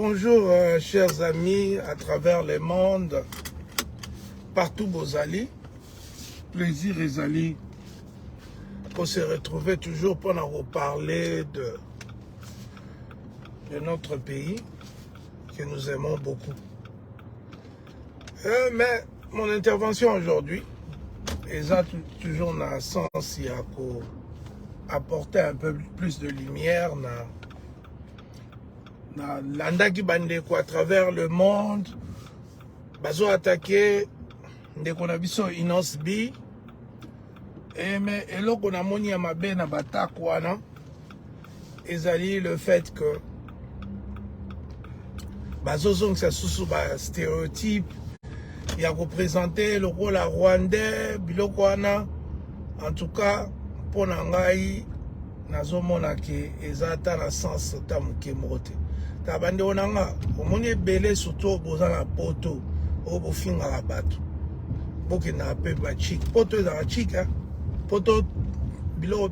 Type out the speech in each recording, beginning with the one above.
Bonjour chers amis à travers le monde, partout bozali, plaisir ezali qu'on se retrouver toujours pour nous reparler de notre pays que nous aimons beaucoup. Mais mon intervention aujourd'hui, eza toujours dans le sens ya ko apporter un peu plus de lumière na landaki bandeko à travers le monde bazo attaquer ndeko na biso Innoss'B. Mais eloko namoni ya mabe na batako wana ezali le fait que bazozongisa susu ba stéréotype ya koprésenter lokola Rwandais. Biloko wana, en tout cas mpo na ngai, nazomona ke eza ata na sens ata moke moko te. Ta bandeko na nga, omoni ebele, surtout boza na Poto oyo bofingaka bato, bokendaka mpe bachik. Poto ezalaka chik. Poto, biloko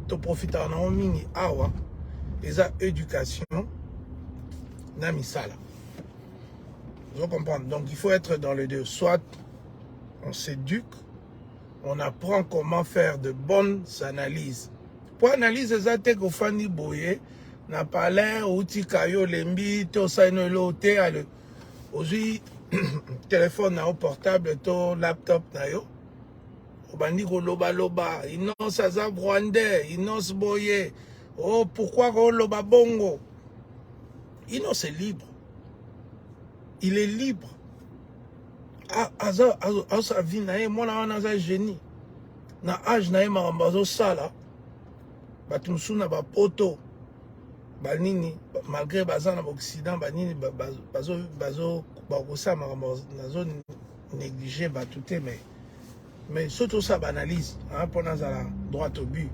toprofitaka nango mingi awa eza éducation na misala. Vous comprendre? Donc il faut être dans les deux: soit on s'éduque, on apprend comment faire de bonnes analyses, po analyse eza te kofandi boye na palin, outika yo olembi te, osali no eloko te, ale ozwi telefone na yo portable to laptop na yo, obandi kolobaloba: "Innoss aza Rwandais, Innoss boye." Oh, pourquoi koloba bongo? Innoss est libre, il est libre, aza azosala vie na ye. Mwana wana aza génie na age na ye. Makambo azosala, bato mosusu na bapoto banini, malgré baza na baoccident banini, bakosala makambo. Nazo néglige bato te, mais soki tosala baanalyse mpo nazala droit au but,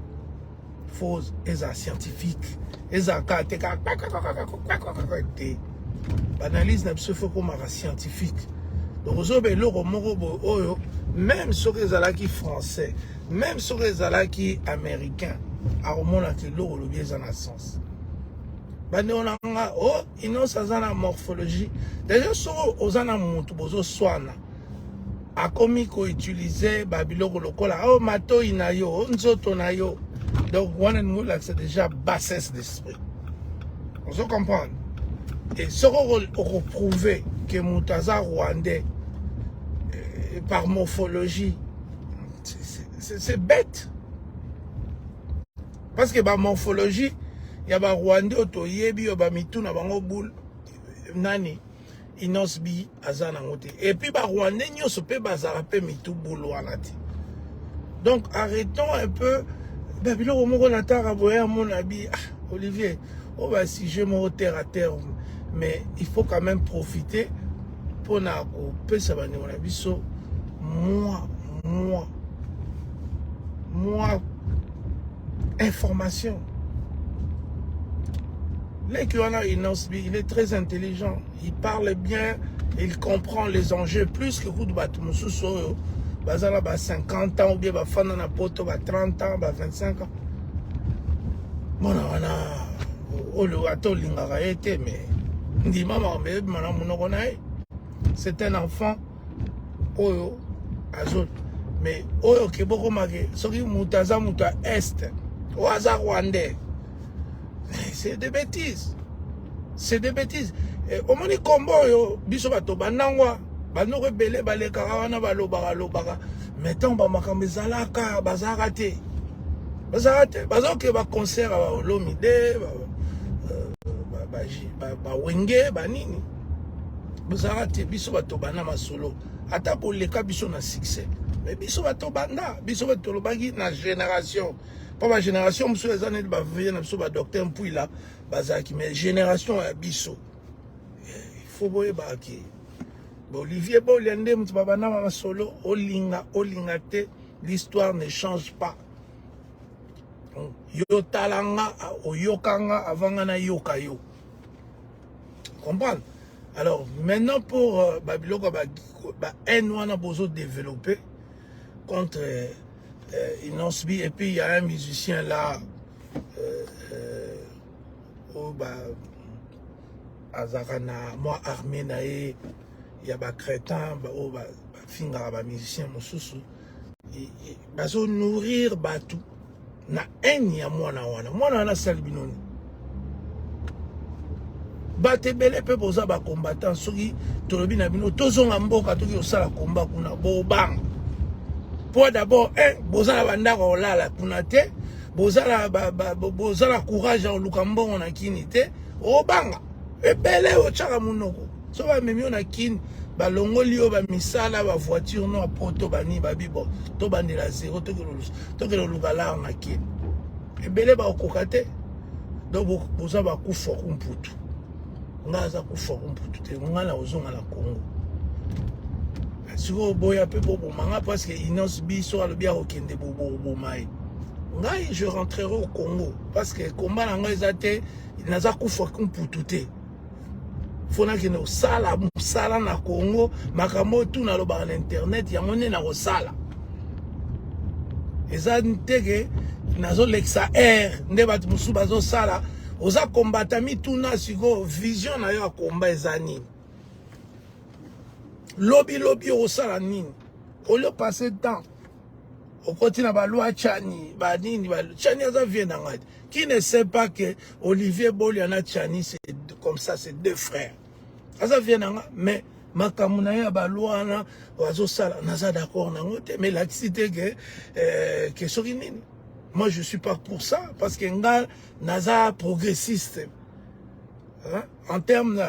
faut ezala scientifique, ezala kaka te kaka te. Baanalyse na biso faut ekomaka scientifique. Donc ozoyoba eloko moko boye oyo, même soki ezalaki Français, même soki ezalaki Américain, akomonaka eloko olobi eza na sens. Bandeko na nga, o oh, Innoss aza na morphologie déjà. Soki oza na motu, bozoswana, akomi koutiliser babiloko lokola o oh, matoi na yo, o nzoto na yo, donc wana ningo olakisa déjà bassesse d'esprit. Ozo comprendre? Et soki okoprouver ke moto aza Rwandais par morphologie, c'est bête, parce que bamorphologie ya Barwandais oyo toyebi, oyo bamitu na bango boule, nani Innoss'B aza nango te. Et puis Barwandais nyonso mpe bazala mpe mitu boule wana te. Donc arrêtons un peu babiloko moko. Nataka boye, amona bi, ah, Olivier, oyo basujet moko terre à terre, mais il faut quand même profiter mpona kopesa bandeko na biso mwa information. Leki wana Innoss'B, il est très intelligent, il parle bien, il comprend les enjeux plus que kutu bato mosusu oyo baza na ba 50 ans ou bien bafanda na Poto ba 30 ans, ba 25 ans. Mwana wana oyo, ata olingaka ye te, mais ndima makambo eyebima na monoko na ye. C'est un enfant oyo azo, mais oyo ke bokomake soki moto aza moto ya Est, oyo aza Rwandais, c'est des bêtises, c'est des bêtises. Omoni kombo oyo biso bato banangwa, bandoko ebele balekaka wana, balobaka lobaka, mais ntango bamakambo ezalaka, bazalaka te, bazalaka te. Bazoke baconcert ya baolomide, bawenge, banini, bozalaka te. Biso bato banda masolo, ata boleka biso na succès, mais biso bato banda, biso bato tolobaki na génération, mpo bagénération mosusu eza neti bavieux na biso, badocteur Mpuila bazalaki, mais génération ya biso, il faut boyebaka ke Olivier Bolia nde moto babanda masolo. Olinga, olinga te, l'histoire ne change pas. Yo tala nga, oyoka nga avant nga nayoka yo. Comprendre? Alors maintenant, pour babiloko ba haine wana bozo développer contre Innoss'B, et puis il y a un musicien là, oh, bah, Azalaka na mwa armée na ye ya ba crétin oyo bafingaka ba musicien mosusu, bazo nourrir bato na haine ya mwana wana. Mwana wana asali bino nini? Bato ebele mpe boza bacombattant, soki tolobi na bino tozonga mboka, toki kosala komba kuna, bobanga mpo d'abord un, boza na bandako ya kolala kuna te, boza na courage ya koluka mbongo na kini te. Obanga ebele, otyaka monoko. So bamemi yo na Kini, balongoli yo bamisala, bavoiture no ya poto, banini, babi bo tobandela zero, tokende oluka lar na Kini. Ebele bakokoka te. Donc boza bakufa kumputu. Ngai aza kufa kumputu te, ngai na kozonga na Congo. Sikoyo boya mpe boboma nga parce que Innoss'B so alobi akokende, boboma ye. Ngai je rentrerai au Congo parce que komba na ngai eza te, naza kufa kumputu te. Fo nakende kosala mosala na Congo. Makambo oyo tu nalobaka na internet, yango nde nakosala. Eza teke nazolekisa aire nde bato mosusu bazosala. Oza kombata, mituna sikoyo vision na yo ya komba eza nini? Lobi lobi okosala nini? Olio passe temps, okoti na baloi Tshiani, banini. Tshiani aza vieux na ngai. Qui ne sait pas que Olivier Bolia na Tshiani, c'est comme ça, c'est deux frères? Aza vieux na nga, mais makambo na ye ya baloi wana azosala, naza d'accord nango te, mais lakisi te ke soki nini. Moi je suis pas pour ça parce que nga naza progressiste, hein? En termes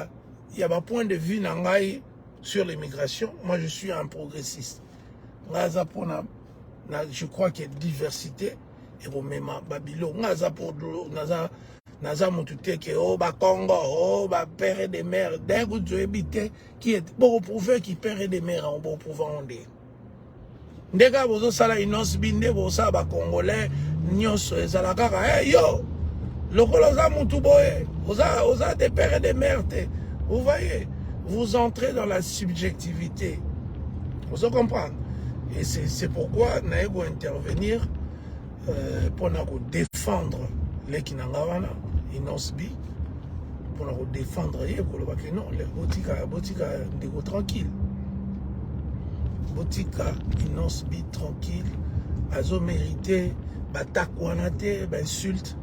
ya bapoint de vue na ngai sur l'immigration, moi je suis un progressiste. Nga aza mpona na, je crois que diversité ekomema babiloko. Nga aza pour, naza motu te ke o bakongo, o bapère de mère. D'ailleurs kutu toyebi te qui est bokoprouve ki père de mère yango. Bokoprouve yango nde nde kaka bozosala Innoss'B, nde bozosala bacongolais nyonso. Ezala kaka hey, yo lokola oza mutu boye, oza de père et de mère te. Vous voyez, vous entrez dans la subjectivité, ozo comprendre? Et c'est pourquoi naye kointervenir mpona kodéfendre leki na nga wana Innoss'B, mpona kodéfendre ye, koloba ke non, botika, botika ndeko tranquille, botika Innoss'B tranquille. Azomérite batake wana te, bainsulte.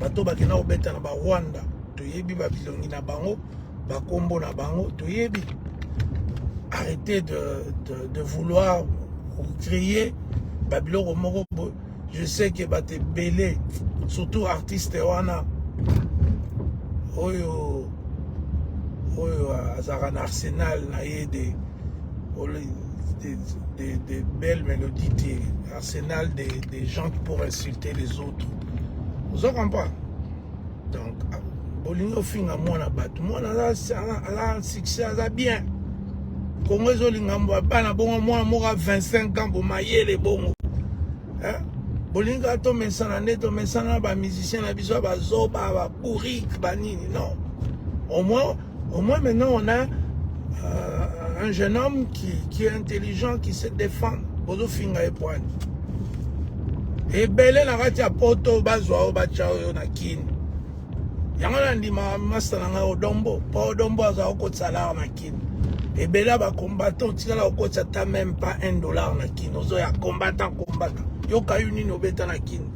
Bato bakenda kobeta na Barwanda, toyebi babilongi na bango, bakombo na bango toyebi. Arrêtez de vouloir créer babiloko moko. Je sais que bato ebele, surtout artiste wana oyo azalaka na arsenal na ye de belles mélodies te, arsenal des gens pour insulter les autres, ozo comprendre? Donc bolingi ofinga mwana bato. Mwana aza succès, aza bien. Kongo ezolinga bana bongo. Mwana moko a 25 ans, bomayele bongo, bolingi kaka tomesana nde tomesana na bamusicien na biso ya bazoba, babourrique, banini. Non, au moins maintenant on a un jeune homme qui est intelligent, qui sait défendre. Bozofinga ye poani. Ebele na kati ya poto bazwa oyo batya oyo na Kini. Yango na ndima masta na ngai Odombo, mpo Odombo aza kokotisa lar na Kini. Ebele ya bacombattant otikala kokotisa ata même pas 1 dollar na Kini. Ozoya combattant, combattant, yoka yo nini obeta na Kini.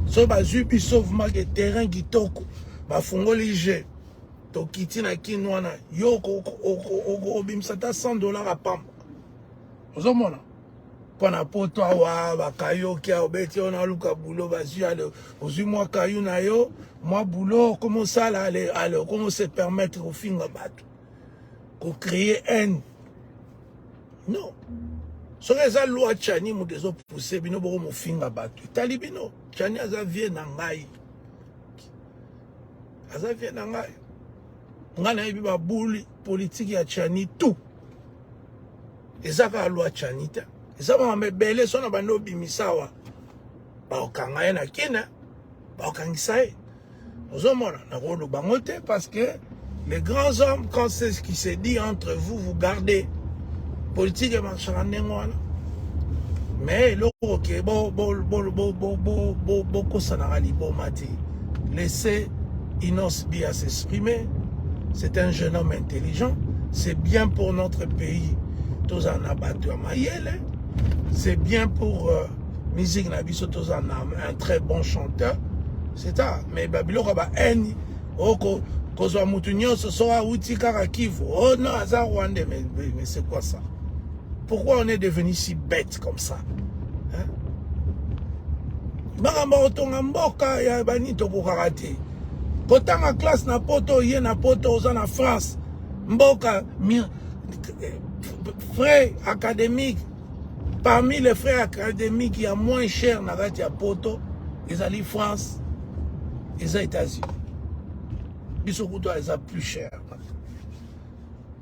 So bazwi biso vumake terrain kitoko, bafungoli jeu, tokiti na Kini wana, yo obimisa ata 100 dollar apamba. Ozomona mpo na poto awa bakayoki, obeti oyo naluka boulot, bazwi ale, ozwi mwa kayu na yo, mwa boulot, okoma osala, ale ale okoma se permettre kofinga bato, kocréer haine. Non, soki eza loi Tshiani moto ezopousse bino boko mofinga bato, etali bino. Tshiani aza vieux na ngai, aza vieux na ngai. Ngai nayebi babuli politike ya Tshiani tout. Eza kaka loi Tshiani te, eza makambo ebele. So na bandi obimisa awa, bakokanga ye na Kina, bakokangisa ye. Ozomona, nakoloba bango te parce que les grands hommes, quand c'est ce qui se dit entre vous, vous gardez. Politique emarchaka ndenge wana. Mais eloko ke bokosanaka liboma te. Laissez. Innoss'B à s'exprimer. C'est un jeune homme intelligent. C'est bien pour notre pays. Toza na bato ya mayele. C'est bien pour musique na biso, toza na un très bon chanteur. C'est ça. Mais babiloko ba haine oko kozwa mutu nyonso so awuti kaka Kivu. Oh non, aza rwandais. Mais c'est quoi ça? Pourquoi on est devenu si bête comme ça? Hein? Makambo kotonga mboka ya bani tokokaka te. Kotanga classe na poto, ye na poto, oza na France, mboka frais académique, parmi les frais académiques ya moins cher na kati ya poto ezali France, eza États-Unis. Biso kutu eza plus cher.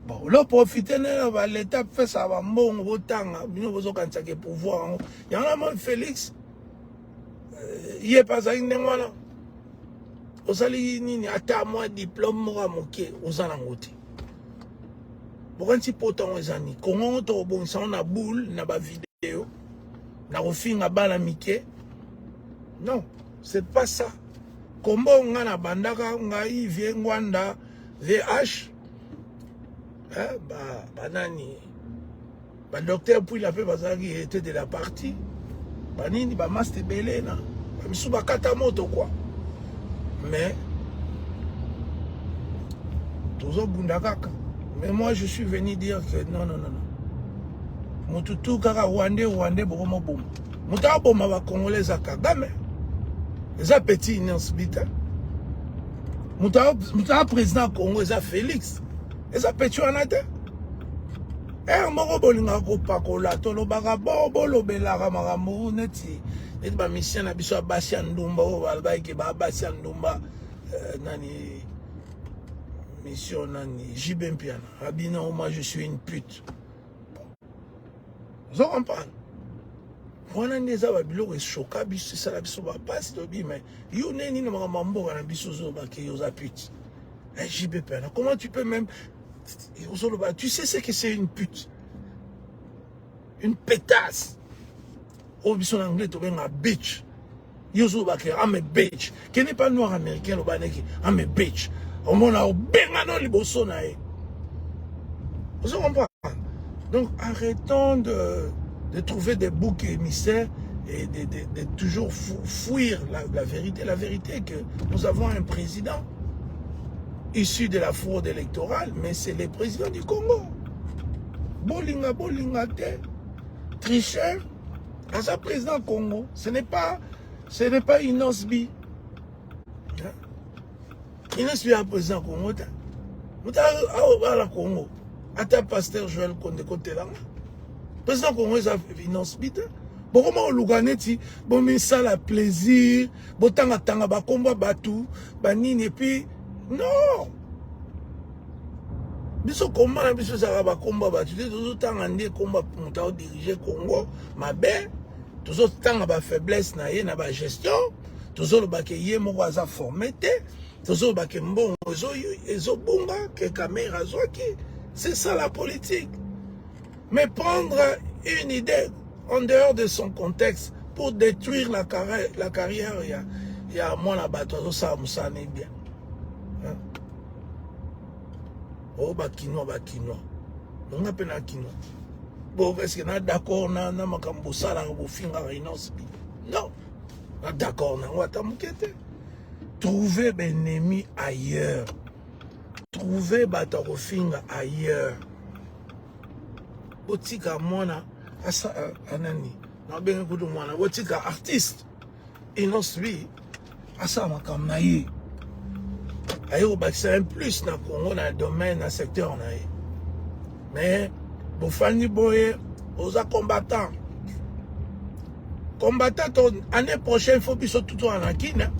Bon, lo profite nde na baleta pesa bambongo botanga. Bino bozokanisaka pouvoir yango, yango na moi Félix ye mpe azalaki ndenge wana. Ozali nini? Ata mwa diplôme moko ya moke oza nango te. Bokanisi poto yango eza nini? Kongo yango tokobongisa yango na boule, na bavideo, na kofinga bana mike? Non, c'est pas ça. Kombo nga na bandaka ngai vie Ngwanda VH, eh, ba banani, badocteur Puila mpe bazalaki était de la partie, banini, bamaster ebele na bamisu bakata moto quoi. Mais tozobunda kaka. Mais moi, je suis venu dire que non, non, non, non, motu tu kaka rwandais, rwandais, bokomoboma moto aboma bacongolais eza Kagame, eza petit Innoss'B te. Moto aza président ya Congo eza Félix, eza petit wana te. Ere moko bolingaka kopakola, tolobaka bo bolobelaka makambo neti neti bamusicien na biso ya basi ya ndumba oyo balobaki babasi ya ndumba, nani, mission nani, JB Mpiana abino, moi je suis une pute. Ozo comprendre? Wana nde eza babiloko eshoka biso, esala biso bapasi. Tobi mais yo nde nini? Makambo ya mboka na biso, ozolobaki oza pute. JB Mpiana, comment tu peux même ozoloba? Tu sais ce que c'est, une pute, une pétasse, oyo biso na anglais tobenga bitch? Yo ozolobaka I'm a bitch. Kende pa noir américain, loba neki I'm a bitch, omona obenga no liboso na ye. Ozo comprendre? Donc arrêtons de trouver des boucs émissaires et de toujours fuir la vérité. La vérité est que nous avons un président issu de la fraude électorale, mais c'est le président du Congo. Bolinga, bolinga te, tricheur, aza président Congo. Ce n'est pas Innoss'B. Hein? Innoss'B aza président Congo te. Moto aobala Congo, ata pasteur Joël Konde kotelanga, président Congo eza Innoss'B te. Bokoma koluka neti bomisala plaisir, botangatanga bakombo ya bato banini. Et puis non, biso komba na biso ezalaka bakombo ya bato te. Tozotanga nde kombo moto aodirige Congo mabe, tozotanga bafaiblesse na ye na bagestion, tozolobaka ye moko aza formé te, tozolobaka mbongo ezobunga ke Kamerhe azwaki. C'est ça la politique. Mais prendre une idée en dehors de son contexte pour détruire la carrière ya mwana bato azosala mosala ne bien, hein? Oyo bakinois, bakinois nonga mpe na kinois bon, est ce que na d'accord na makambo bosalaka, bofingaka Innoss'B? Non, na d'accord nango ata moke te. Trouver baennemi ailleurs, trouver bato ya kofinga ailleurs. Botika mwana asa anani, nabenge kutu mwana. Botika artiste Innoss'B asala makambo na ye, aye kobakisa un plus na Congo na domaine, na secteur na ye. Mais bofandi boye, oza combattant, combattant to année prochaine faut biso tutu na kina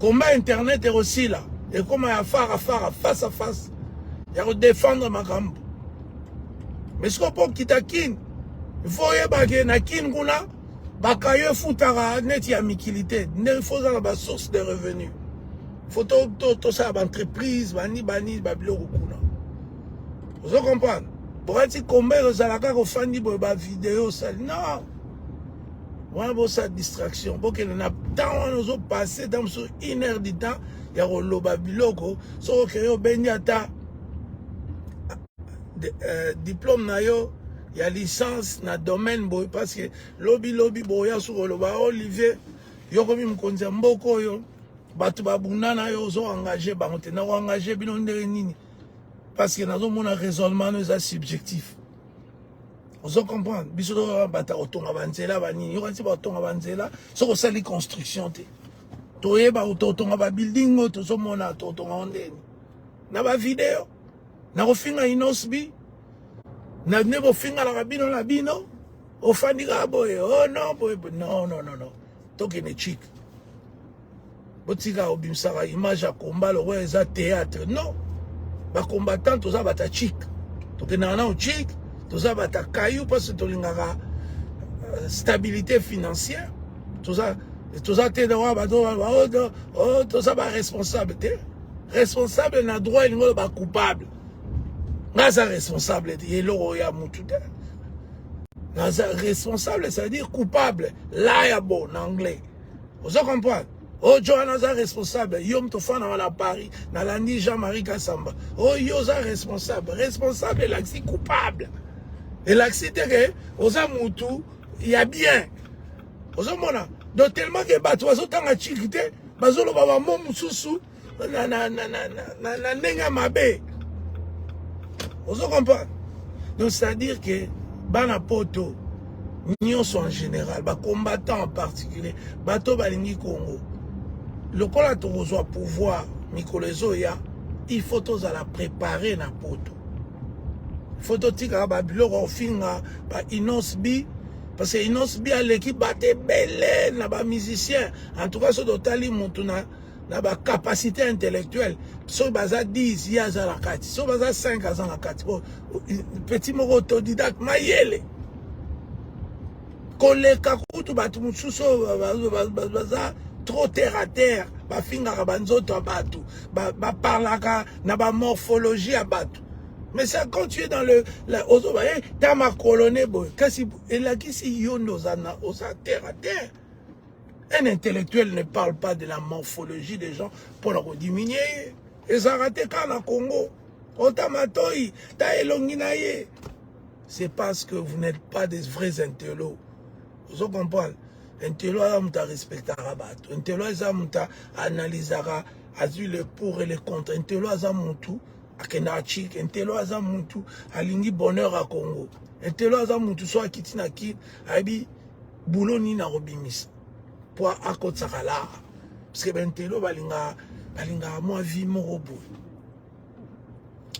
combat internet ekosila, ekóma ya fara fara, face à face, ya kodéfendre makambo. Mais sikoyo mpo okita Kine, il faut oyebake na Kine kuna bakayo efutaka neti ya mikili te. Ndenge faut ozala basource de revenu, faut tosala baentreprise bani bani babiloko kuna. Ozo comprendre? Bokati komba ekozala kaka ofandi boye, bavideo osali, non. Wana bosala distraction, bokende na temps wana ozopasse ntango mosusu une heure du temps ya koloba biloko. Soki okei, obendi ata diplôme na yo ya licence na domaine boye, parce que lobi lobi boya soki oloba: "Olivier, yo komi mokonzi ya mboka oyo, bato babunda na yo, ozo engage bango te." Na koengage bino ndenge nini? Parce que nazomona raisonnement no eza subjectif. Ozo comprendre? Biso to bata kotonga banzela banini, yokanisi batonga banzela soki osali construction te. Toyeba totonga babuilding oyo tozomona, totonga ngo ndeni na bavideo na kofinga Innoss'B na nde bofingalaka bino na bino. Ofandi kaka boye: "Oh non, boye non, non, non, non." Tokende chik, botika obimisaka image ya komba lokola eza théâtre. Non, bacombattant toza bata chik, tokendaka nao chik, toza bata kayu parce tolingaka stabilité financière. Toza te wa bato, oh, toza baresponsable te. Responsable na droit elingi oyo bacoupable. Nga aza responsable te, eloko ya mutu te. Naza responsable, ça veut dire coupable, liable na anglais. Ozo comprendre? Oyo jo wana aza responsable. Yo moto ofanda wana Paris, nalandi Jean-Marie Kasamba. Oyo yo oza responsable. Responsable elakisi coupable, elakisi te ke oza mutu ya bien. Ozomona? Donc tellement ke bato bazotanga chiki te, bazoloba bamo mosusu na ndenge ya mabe. Ozo comprendre? Donc c'est à dire que bana Poto nyonso en général, bacombattant en particulier, bato balingi Congo, lokola tokozwa pouvoir mikolo ezoya, il faut tozala préparé na Poto. Il faut totikaka babiloko ofinga ba Innoss'B, parce que Innoss'B aleki bato ebele na bamusicien. En tout cas, so totali motu na bacapacité intellectuelle, soki baza 10, ye aza na kati; soki baza 5, aza na kati. Petit moko autodidacte, mayele koleka kutu bato mosusu oyo baza trop terre à terre, bafingaka banzoto ya bato, baparlaka na bamorphologie ya bato. Mais ça, quand tu es dans le ozoba ta makolo ne boye, kasi elakisi yo nde oza terre à terre. Un intellectuel ne parle pas de la morphologie des gens mpona kodiminuer ye. Ezalaka te kaka na Congo. Ota matoi, ta elongi na ye. C'est parce que vous n'êtes pas des vrais intellos. Ozo comprendre? Intello aza moto arespectaka bato. Intello eza moto analysaka, azwi le pour et le contre. Intello aza motu akendaka chike. Intello aza motu alingi bonheur ya Congo. Intello aza motu so akiti na kini, ayebi bulo nini akobimisa po akotisaka lara, parce que baintello balingaka mwa vie moko boye,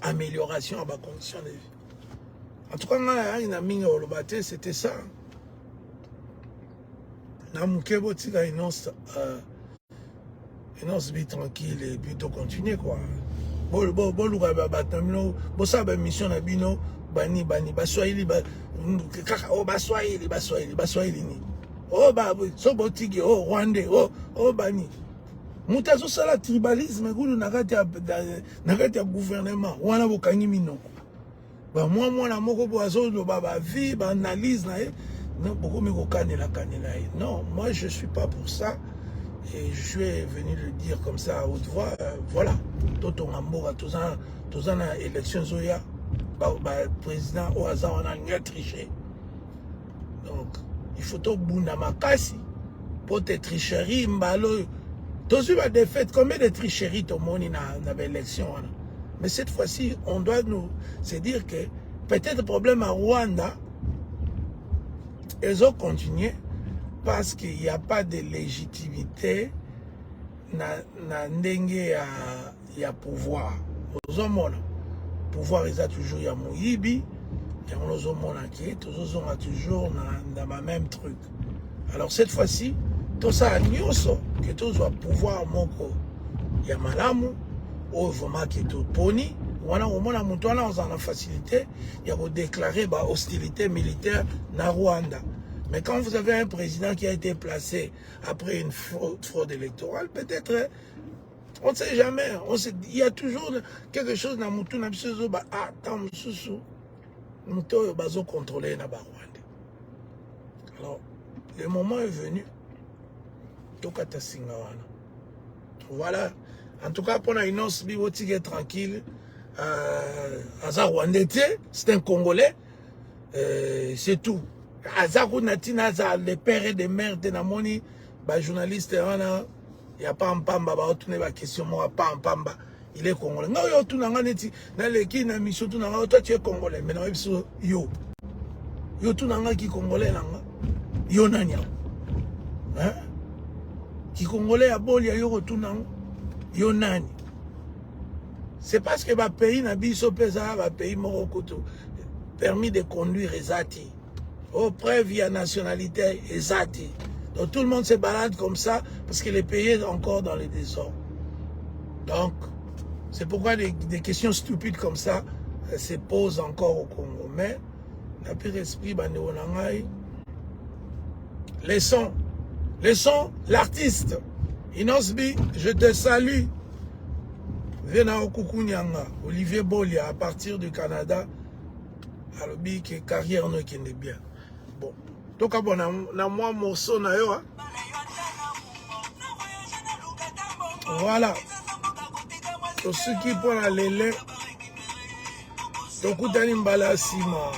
amélioration ya bacondition de vie. En tout cas, ngai nayaki na mingi koloba te, c'était ça na moke. Botika Innoss'B tranquille et puis tocontinue quoi. Boluka bato na bino, bosala bamission na bino. Bani bani baswahili kaka o baswahili, baswahili, baswahili nini? O so botiki o rwandais, o bani. Moto azosala tribalisme kudu na kati ya gouvernement wana, bokangi minoko. Bamwa mwana moko bo azoloba bavie, baanalyse na ye, bokomi kokanela kanela ye. Non, moi je suis pas pour ça et je suis venu le dire comme ça à haute voix. Voilà, totonga mboka. Toza na élection ezoya. Baprésident oyo aza wana alingi atriche, donc il faut tobunda makasi mpo te tricherie mbala oyo tozwi badéfaite. Combien de tricherie tomoni na baélection wana? Mais cette fois-ci, on doit nous se dire que peut-être problème à Rwanda ezocontinue parce qu'il n'y a pas de légitimité na ndenge ya pouvoir. Ozomona, pouvoir eza toujours ya moyibi. Yango ozomona ke tozozonga toujours na bamême truc. Alors cette fois-ci, tosala nyonso ke tozwa pouvoir moko ya malamu oyo vraiment ke toponi wana. Komona moto wana ozala na facilité ya kodéclarer bahostilité militaire na Rwanda. Mais quand vous avez un président qui a été placé après une fraude électorale, peut-être, on ne sait jamais, il y a toujours quelque chose na mutu na biso ezoba. Ah, ntango mosusu moto oyo bazocontrôle na barwandais. Alors Le moment est venu tokata singa wana. Voilà. En tout cas, pour Innoss'B, botika tranquille. Aza Rwandais te, c'est un Congolais. C'est tout. Aza kuna tina aza le père et de mère te. Namoni ba journaliste wana ya pampamba baotuna ba question moko pampamba. Il est Congolais. Nga oyo otuna nga neti naleki na mission, tuna nga: toi, tu es Congolais? Mais nayebi biso yo, yo tuna nga ki Congolais na nga, yo nani yango, hein? Ki Congolais ya bolia, yo kotuna ngo, yo nani? C'est parce que bapays na biso mpe eza bapays moko kutu permis de conduire eza te, oh, preuve ya nationalité eza te. Donc tout le monde se balade comme ça parce que le pays est encore dans le désordre. Donc c'est pourquoi des questions stupides comme ça se posent encore au Congo. Mais na pire esprit, bandeko na ngai, laissons, laissons l'artiste Innoss'B. Je te salue, Vena Okukunyanga, Olivier Bolia, à partir du Canada, alobi ke carrière no ekende bien. Bon, tokabona na mwa morceau na yo, hein? Voilà, tosuki mpo na lele, tokutani mbala ya nsima.